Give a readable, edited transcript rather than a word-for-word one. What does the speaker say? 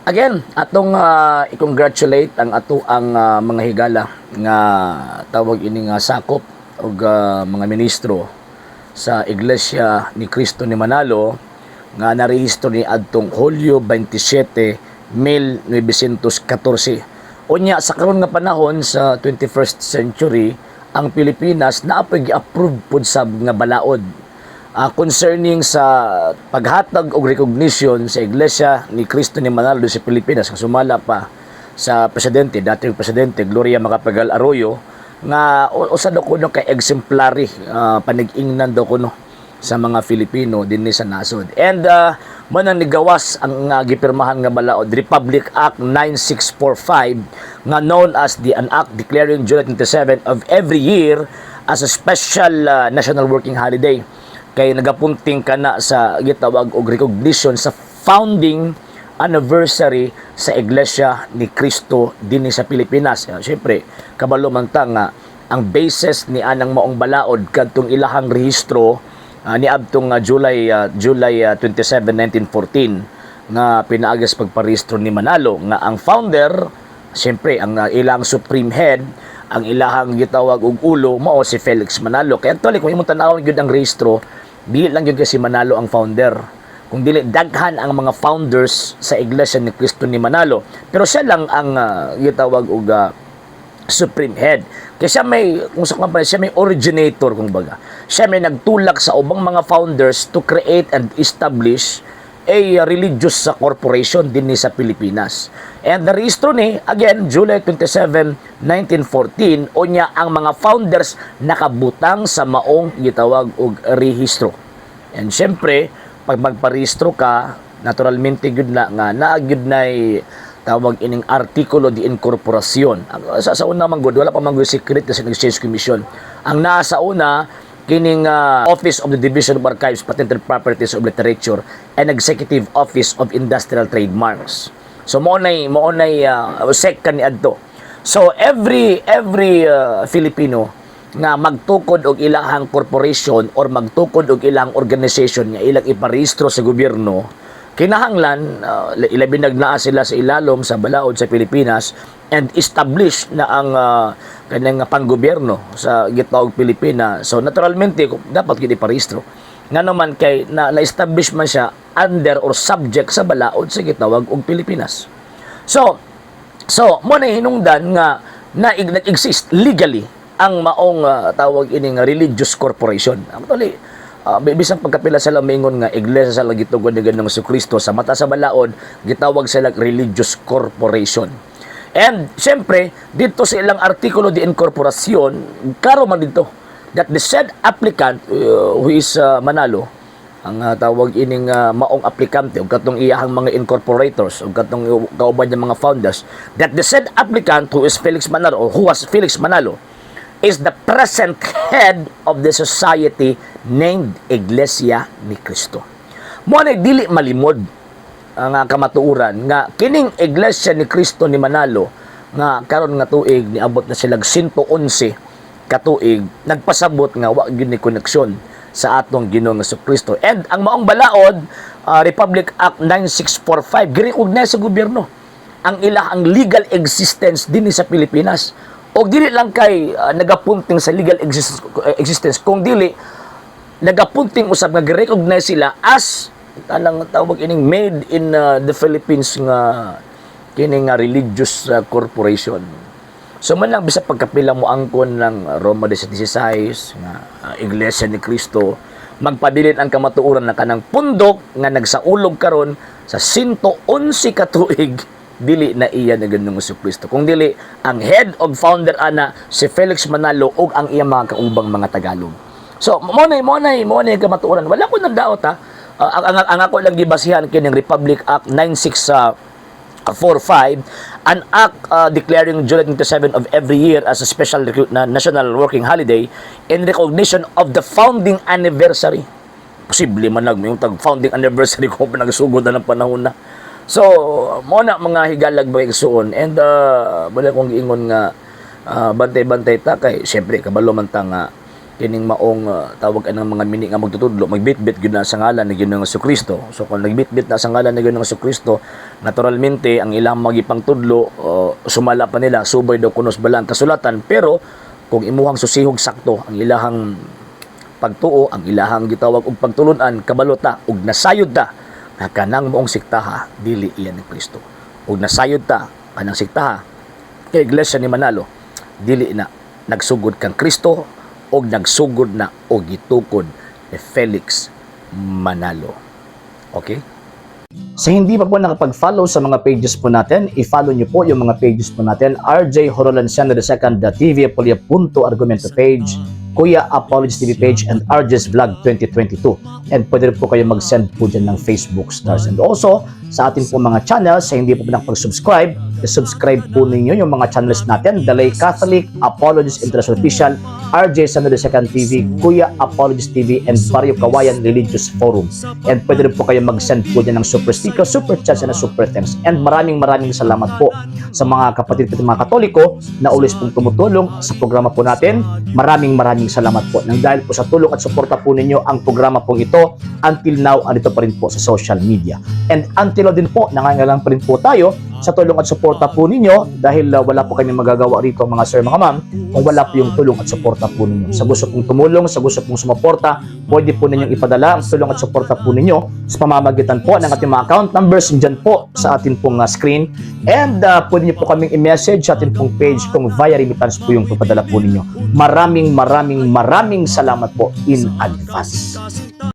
Again, atong i-congratulate ang ato ang mga higala nga tawag ini nga sakop og mga ministro sa Iglesia ni Cristo ni Manalo nga narehistro ni adtong Hulyo 27, 1914. Unya sa karon nga panahon sa 21st century, ang Pilipinas naa poy gi-approve pud sab nga balaod concerning sa paghatag og recognition sa Iglesia ni Cristo ni Manalo sa Pilipinas nga sumala pa sa presidente, dating presidente Gloria Macapagal Arroyo, nga usa daw kuno kay exemplary panig-ingnan daw kuno sa mga Filipino dinhi sa nasod. And mo nang nigawas ang gipirmahan nga balaod, Republic Act 9645, nga known as the An Act declaring July 27 of every year as a special national working holiday, kay nagapunting kana sa gitawag og recognition sa founding anniversary sa Iglesia ni Cristo dinhi sa Pilipinas. Siyempre, kabalo man ta nga ang basis ni anang maong balaod kadtong ilahang rehistro ni adtong July 27, 1914 nga pinaagas pagparehistro ni Manalo, nga ang founder, siyempre ang ilang supreme head, ang ilahang gitawag og ulo, mao si Felix Manalo. Kaya actually, kung imong tan-awon gyud ang rehistro, dili lang gyud kasi Manalo ang founder, kung dili daghan ang mga founders sa Iglesia ni Cristo ni Manalo, pero siya lang ang gitawag og supreme head. Kaya siya may, kung sa company, siya may originator, kung baga. Siya may nagtulak sa ubang mga founders to create and establish a religious corporation din sa Pilipinas. And the rehistro ni, again, July 27, 1914, unya ang mga founders nakabutang sa maong gitawag og rehistro. And syempre, pag magparehistro ka, naturalmente gyud na nga naa gyud nay tawag ining artikulo de incorporacion. Sa una man gud, wala pa man gud Securities and Exchange Commission. Ang naa sa una kining Office of the Division of Archives, Patented Properties of Literature and Executive Office of Industrial Trademarks. So mao nay SEC kaniadto. So every Filipino nga magtukod og ilahang corporation or magtukod og ilang organization nga ilang iparehistro sa gobyerno, kinahanglan ilabi naa sila sa ilalom sa balaod sa Pilipinas and establish na ang kanang panggobyerno sa gitawag Pilipina. So naturalmente dapat gid iparehistro, ngano man kay na na-establish man siya under or subject sa balaod sa gitawag og Pilipinas. So mo na hinungdan nga na nag-exist legally ang maong tawag ining religious corporation. Actually, bisan pagkapila sila mingon nga iglesia sila gitugod ni Ginoong Kristo, sa mata sa balaod gitawag sila religious corporation. And siyempre, dito sa ilang artikulo de incorporacion, klaro man dito that the said applicant, who is Manalo, ang tawag ining maong aplikante ug katong iyahang mga incorporators ug katong kauban niya mga founders, that the said applicant, who is Felix Manalo or who was Felix Manalo, is the present head of the society named Iglesia ni Cristo. Mo na dili malimod ang kamatuoran nga kining Iglesia ni Cristo ni Manalo nga karon nga tuig niabot na sila 111 katuig, nagpasabot nga wa gyud ni koneksyon sa atong Ginoong Kristo. And ang maong balaod, Republic Act 9645, gi-recognize sa gobyerno ang ilang legal existence dinhi sa Pilipinas. O dili lang kay nagapunting sa legal existence, kung dili nagapunting usab nga gi-recognize sila as anang tawag ining made in the Philippines nga kini nga religious corporation. So man lang bisa pagkapila mo angkon ng Roma 16 nga Iglesia ni Cristo, magpabilin ang kamatuoran na kanang pundok nga nagsaulog karon sa 111 ka tuig dili na iya na Ginoong Kristo. Kung dili ang head of founder ana si Felix Manalo ug ang iyang mga kaubang mga Tagalog. So mo na kamatuoran. Wala ko nang daot ha. Ang ako lang gibasihan kining Republic Act 9645, an act declaring July 27 of every year as a special national working holiday in recognition of the founding anniversary. Posible man nag yung tag founding anniversary ko pa nagsugod na ng panahon na. So, mo na mga higalag ba igsuon, and wala kong giingon nga bantay-bantay ta kay syempre kabalo man ta nga Kining maong tawag anang mga mini nga magtutudlo, magbitbit gyud na sa ngalan ni Ginoong Kristo. So kung nagbitbit na sa ngalan ni Ginoong Kristo, naturalmente ang ilang magipangtudlo, sumala pa nila subay daw kuno sa balaan kasulatan. Pero kung imuhang susihog sakto ang ilahang pagtuo, ang ilahang gitawag og pagtulunan, kabalo ta ug nasayod ta nga kanang maong sektaha dili iyan ni Kristo. Ug nasayod ta kanang sektaha kay Iglesia ni Manalo dili na nagsugod kang Kristo og nagsugod na og gitukod ni Felix Manalo. Okay? Sa hindi pa po nakapag-follow sa mga pages po natin, i-follow niyo po yung mga pages po natin. RJ Horolanciano II, TV Apolia Punto Argumento page, Kuya Apologies TV page, and RJ's Vlog 2022. And pwede rin po kayo mag-send po dyan ng Facebook stars. And also, sa atin po mga channels, sa hindi po nakapag-subscribe, i-subscribe po ninyo yung mga channels natin. Dalay Catholic, Apologies International Official, RJ Sano II TV, Kuya Apologies TV, and Barrio Kawayan Religious Forum. And pwede rin po kayo mag-send po dyan ng super sticker, super chats, and super thanks. And maraming maraming salamat po sa mga kapatid po mga Katoliko na always pong tumutulong sa programa po natin. Maraming maraming salamat po. Nang dahil po sa tulong at suporta po ninyo, ang programa pong ito until now andito pa rin po sa social media. And until now din po, nangangailangan pa rin po tayo sa tulong at suporta po ninyo dahil wala po kami magagawa rito, mga sir, mga ma'am, kung wala po yung tulong at suporta po ninyo. Sa gusto pong tumulong, sa gusto pong sumuporta, pwede po ninyong ipadala ang tulong at suporta po ninyo sa pamamagitan po ng ating mga account numbers dyan po sa atin pong screen. And pwede niyo po kaming i-message sa atin pong page kung via remittance po yung papadala po ninyo. Maraming maraming maraming salamat po in advance.